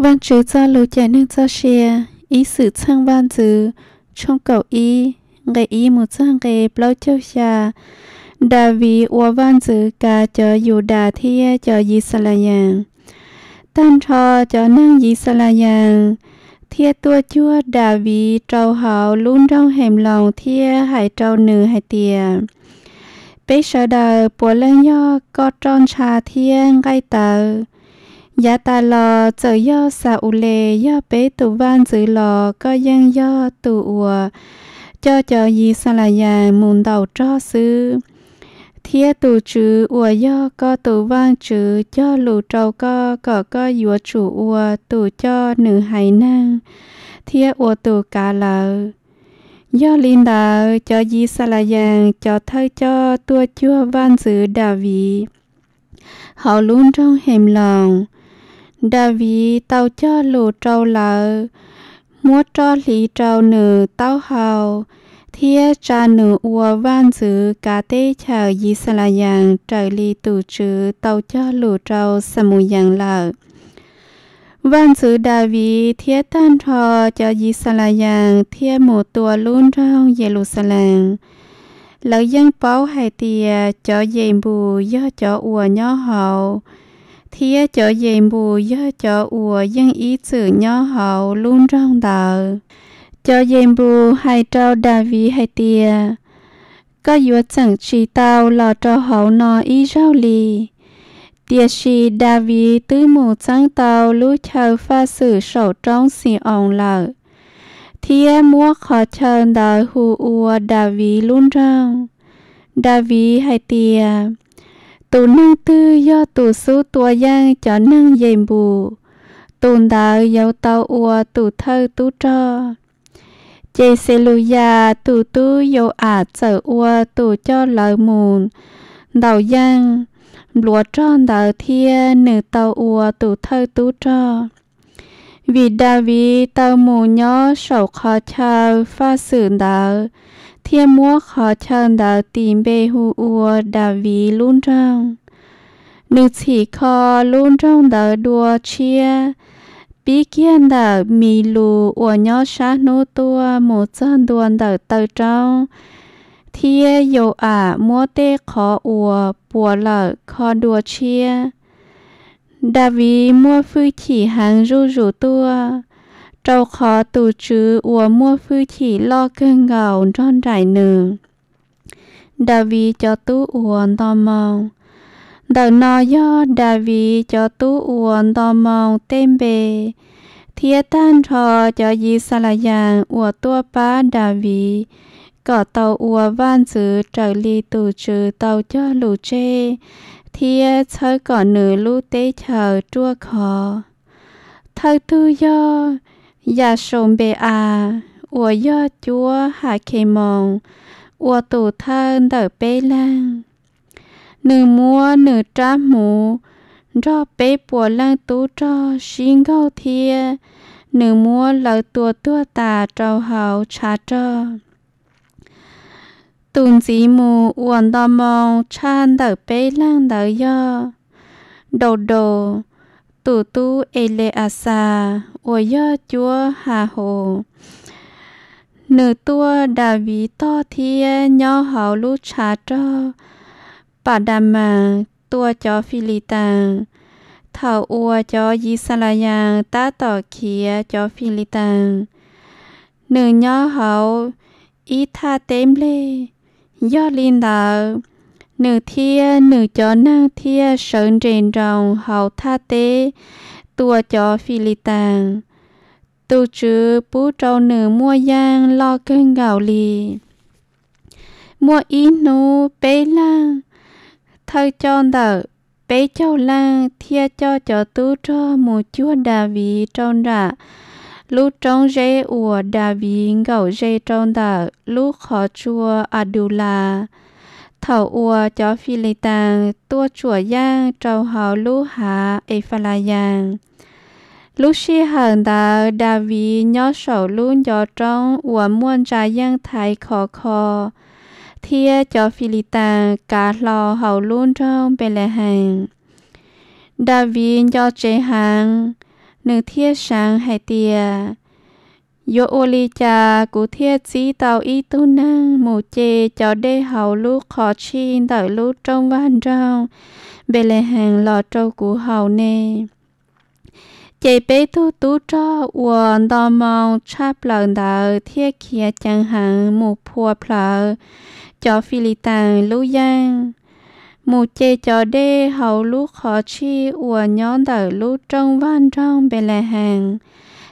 Vaajtswv txoj lus cawm neeg txoj sia, ib Xwmtxheej Vaajntxwv, tshooj kaum ib, nqe ib mus txog nqe plaub caug xya. Daviv ua vaajntxwv kav cov Yudas thiab cov Yixalayees. Taag nrho cov neeg Yixalayees thiaj tuaj cuag Daviv rau hauv lub nroog Henploos thiab hais rau nws hais tias, Peb sawv daws puav leej yog koj roj ntsha thiab nqaij tawv. Yav tas los txawm yog Xa-ules yog peb tus vaajntxwv los koj yeej yog tus uas coj cov Yixalayees mus ntaus rog xwb. Thiab tus TSWV uas yog koj tus Vaajtswv cog lus rau koj kom koj yuav tsum ua tus coj nws haiv neeg thiab ua tus kav lawv. Yog li ntawd, cov Yixalayees cov thawj coj tuaj cuag vaajntxwv Daviv hauv lub nroog Henploos. Daviv tau cog lus rau lawv, muab roj hliv rau nws taub hau, thiab tsa nws ua vaajntxwv kav teb chaws Yixalayees raws li tus TSWV tau cog lus rau Xamuyees lawm. Vaajntxwv Daviv thiab taag nrho cov Yixalayees thiaj mus tua lub nroog Yeluxalees. Lawv yeej paub hais tias cov Yenpus yog cov uas nyob hauv, thiab cov Yenpus yog cov uas yeej ib txwm nyob hauv lub nroog ntawd. Cov Yenpus hais rau Daviv hais tias, Koj yuav txeem tsis tau los rau hauv no ib zaug li. Tiam sis Daviv twb mus txeeb tau lub chaw faj xwm saum roob Xi-oos lawm, thiab muab qhov chaw ntawd hu ua Daviv lub nroog. Daviv hais tias, Tus neeg twg yog tus xub tua yeej cov neeg Yenpus, tus ntawd yuav tau ua tus thawj tub rog. Ces Xeluyas tus tub Yau-am txawm ua tus coj lawv mus ntaus yeej npluav rog ntawd thiab nws tau ua tus thawj tub rog. Vim Daviv tau mus nyob saum qhov chaw faj xwm ntawd thiaj muab qhov chaw ntawd tis npe hu ua Daviv lub nroog. Nws txhim kho lub nroog ntawd dua tshiab, pib kiag ntawm Mis Lus uas nyob sab hnub tuaj mus txog ntua ntawm taw roob, thiab Yau-am muab tej qhov uas puas lawm kho dua tshiab. Daviv muaj fwj chim heev zuj zus tuaj, rau qhov tus TSWV uas muaj fwj chim loj kawg nkaus nrog nraim nws. Daviv cov tub uas nto moo. Ntawm no yog Daviv cov tub uas nto moo tej npe, thiab tag nrho cov Yixalayees uas tuaj pab Daviv kom tau ua vaj ntxwv raws li tus TSWV tau cog lus tseg thiab txhawb kom nws lub teb chaws ruaj khov. Thawj tug yog Yasaunpes-as uas yog cuab Hakhemoos ua tus thawj ntawm peb leeg. Nws muab nws rab hmuv nrog peb puas leej tub rog sib nkaug thiab nws muab lawv tua tuag tas rau hauv tshav rog. Tus ntxiv mus uas nto moo tshaj ntawm peb leeg ntawd yog Daudaus tus tub Ele-as-as uas yog cuab Has Hos. Nws tuaj Daviv tog thiab nyob hauv lub tshav rog Pas Das Mas tua cov Filitees. Thaum uas cov Yixalayees tab tom khiav cov Filitees, nws nyob hauv ib thaj teb nplej. Yog li ntawd, nws thiab nws cov neeg thiaj sawv nres nroos hauv thaj teb tua cov Filitees. Tus TSWV pub rau nws muaj yeej loj kawg nkaus li. Muaj ib hnub peb leeg thawj coj ntawm peb caug leej thiaj coj cov tub rog mus cuag Daviv rau nram lub roob zeb uas Daviv nkaum ze rau ntawm lub qhov tsua Adulas. Thaum uas cov Filitees tuaj tsuam yeej rau hauv lub hav Efalayees, lub sij hawm ntawd Daviv nyob saum lub ncov roob uas muaj ntsa yeej thaiv khov kho, thiab cov Filitees kav hlo hauv lub nroog Npelehees. Daviv nco tsev heev, Nws thiaj seev hais tias, Yuav ua li cas kuv thiaj txib tau ib tug neeg mus ce cov dej hauv lub qhov tshij ntawm lub rooj vag nroog Npelehees los rau kuv haus ne? Ces peb tug tub rog uas nto moo tshaj plaws ntawd thiaj khiav ceev heev mus phua plhawv cov Filitees lub yeej, mus ce cov dej hauv lub qhov tshij uas nyob ntawm lub rooj vag nroog Npelehees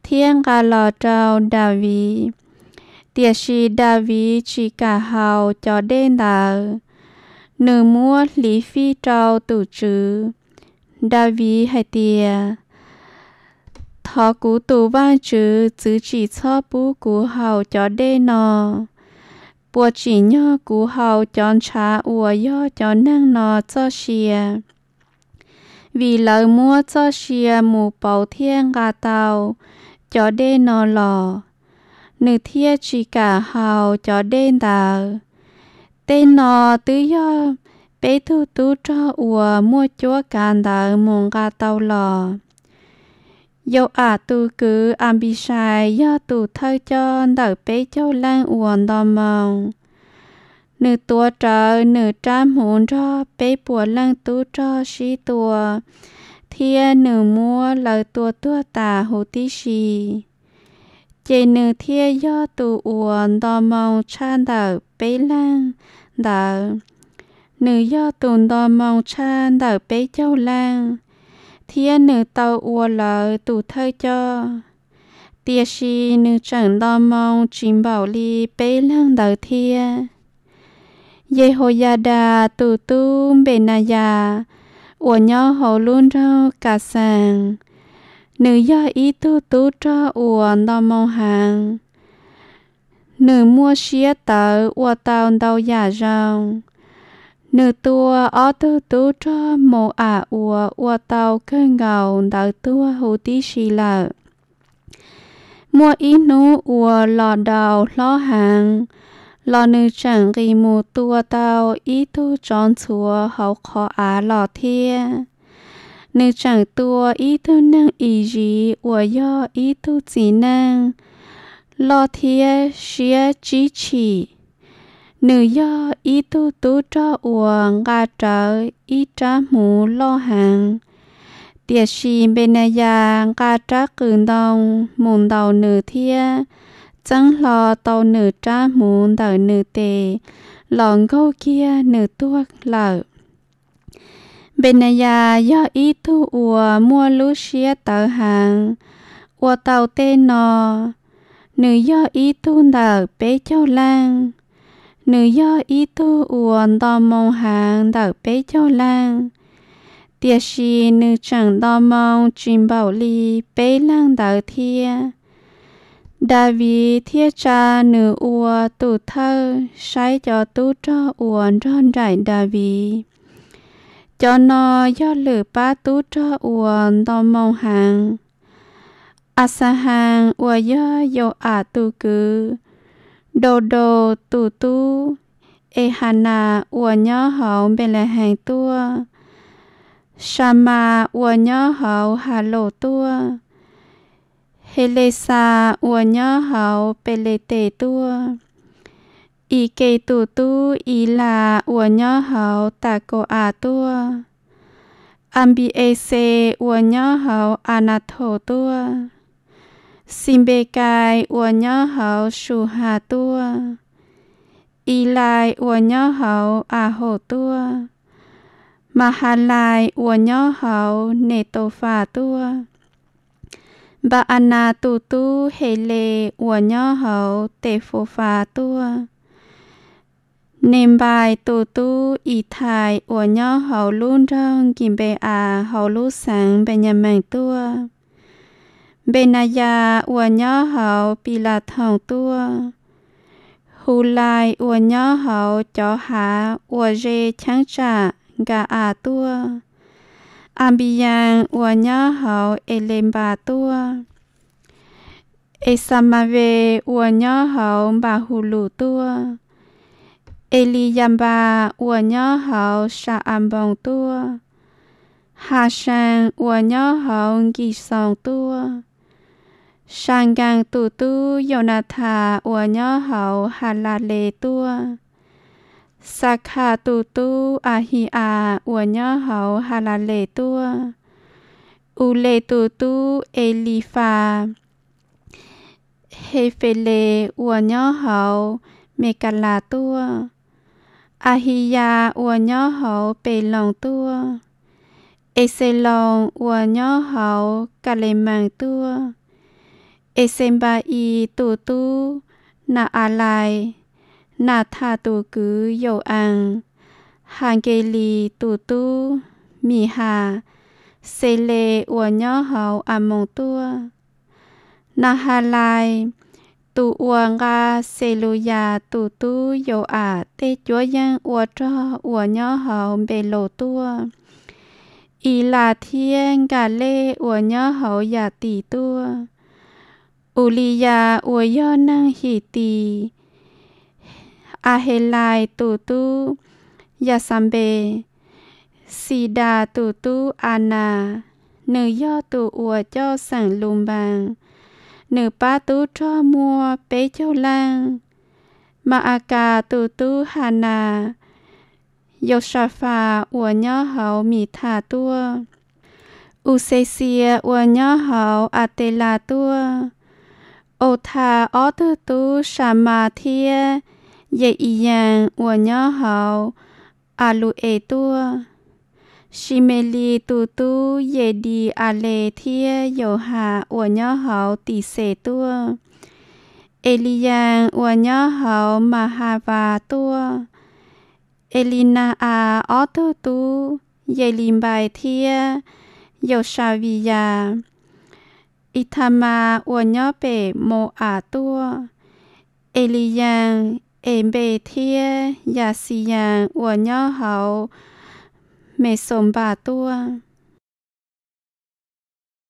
thiab nqa los rau Daviv. Tiam sis Daviv tsis kam haus cov dej ntawd, nws muab hliv fij rau tus TSWV. Daviv hais tias, Thov kuv tus Vajtswv txwv tsim txhob pub kuv haus cov dej no. Puas tsim nyog kuv haus cov ntshav uas yog cov neeg no txoj sia? Vim lawv muab txoj sia mus pauv thiaj nqa tau cov dej no los. Nws thiaj tsis kam haus cov dej ntawd. Tej no twb yog peb tug tub rog uas muaj cuab kav ntawd mus nqa tau los. Yau-am tus kwv Anpishais yog tus thawj coj ntawm peb caug leej uas nto moo. Nws tuav rawv nws rab hmuv nrog peb puas leej tub rog sib tua, thiab nws muab lawv tua tuag tas huv tib si. Ces nws thiaj yog tus uas nto moo tshaj ntawm peb leeg ntawd. Nws yog tus nto moo tshaj ntawm peb caug leej, thiab nws tau ua lawv tus thawj coj. Tiam sis nws tseem nto moo tsis npaum li peb leeg ntawd thiab. Yehauyas das tus tub Npenayas uas nyob hauv lub nroog Kaxees, nws yog ib tug tub rog uas nto moo heev. Nws muaj siab tawv ua tau ntau yam zoo. Nws tua ob tug tub rog Mau-am uas ua tau kawg nkaus ntawd tuag huv tib si lawm. Muaj ib hnub uas los daus hlob heev los nws tseem nqis mus tua tau ib tug tsov ntxhuav hauv qhov av los thiab. Nws tseem tua ib tug neeg Iziv uas yog ib tug txiv neej loj thiab siab tsib tshim. Nws yog ib tug tub rog uas nqa rawv ib rab hmuv loj heev. Tiam sis Npenayas nqa rab qws ntoo mus ntaus nws thiab txeeb hlo tau nws rab hmuv ntawm nws tes los nkaug kiag nws tuag lawm. Npenayas yog ib tug uas muaj lub siab tawv heev ua tau tej no. Nws yog ib tug ntawm peb caug leej. Nws yog ib tug uas nto moo heev ntawm peb caug leej, tiam sis nws tseem nto moo tsis npaum li peb leeg ntawd thiab. Daviv thiaj tsa nws ua tus thawj saib cov tub rog uas nrog nraim Daviv. Cov no yog lwm pab tub rog uas nto moo heev: Axahees uas yog Yau-am tus kwv, Daudaus tus tub, Ehanas uas nyob hauv Npelehees tuaj, Samas uas nyob hauv Halaus tuaj, Helexas uas nyob hauv Peletes tuaj, Ikes tus tub Ilas uas nyob hauv Takau-as tuaj, Anpi-exes uas nyob hauv Anathaus tuaj, Xinpekais uas nyob hauv Suhas tuaj, Ilais uas nyob hauv Ahaus tuaj, Mahalais uas nyob hauv Netaufas tuaj, Npa-anas tus tub Heles uas nyob hauv Tefaufas tuaj, Nenpais tus tub Ithais uas nyob hauv lub nroog Nkinpe-as hauv lub xeev Npeenyamees tuaj, Npenayas uas nyob hauv Pilathoos tuaj, Hulais uas nyob hauv cov hav uas ze cheeb tsam Nka-as tuaj, Anpiyees uas nyob hauv Elenpas tuaj, Examaves uas nyob hauv Npahulus tuaj, Eliyanpas uas nyob hauv Sa-as npoos tuaj, Hasas uas nyob hauv Nkixoos tuaj. Sankees tus tub Yaunathas uas nyob hauv Halales tuaj. Xakhas tus tub Ahia-as uas nyob hauv Halales tuaj. Ules tus tub Elifas Hefeles uas nyob hauv Mekalas tuaj. Ahiyas uas nyob hauv Peloos tuaj. Exeloos uas nyob hauv Kalemees tuaj. Exenpa-is tus tub Na-a lais, Nathas tus kwv Yau-ees, Hankelis tus tub Mihas, Xeles uas nyob hauv Amoos tuaj. Nahalais tus uas nqa Xeluyas tus tub Yau-as tej cuab yeej ua rog uas nyob hauv Npelaus tuaj. Ilas thiab Nkalej uas nyob hauv Yatis tuaj. Uliyas uas yog neeg Hitis, Ahelais tus tub Yaxanpes, Xidas tus tub Anas, nws yog tus uas coj xeem Lunpees, nws pab tub rog muaj peb caug leej. Ma-a kas tus tub Hanas, Yausafas uas nyob hauv Mithas tuaj. Uxexias uas nyob hauv Atelas tuaj. Authas ob tug tub Samas thiab Ye-iyees uas nyob hauv Alus-es tuaj. Simelis tus tub Yedis-a les thiab Yauhas uas nyob hauv Tixes tuaj. Eliyees uas nyob hauv Mahavas tuaj. Elinas-as ob tug tub Yelinpais thiab Yausaviyas. Ithamas uas nyob pem Mau-am tuaj. Eliyees, Enpes thiab Yaxayees uas nyob hauv Mexoonpas tuaj.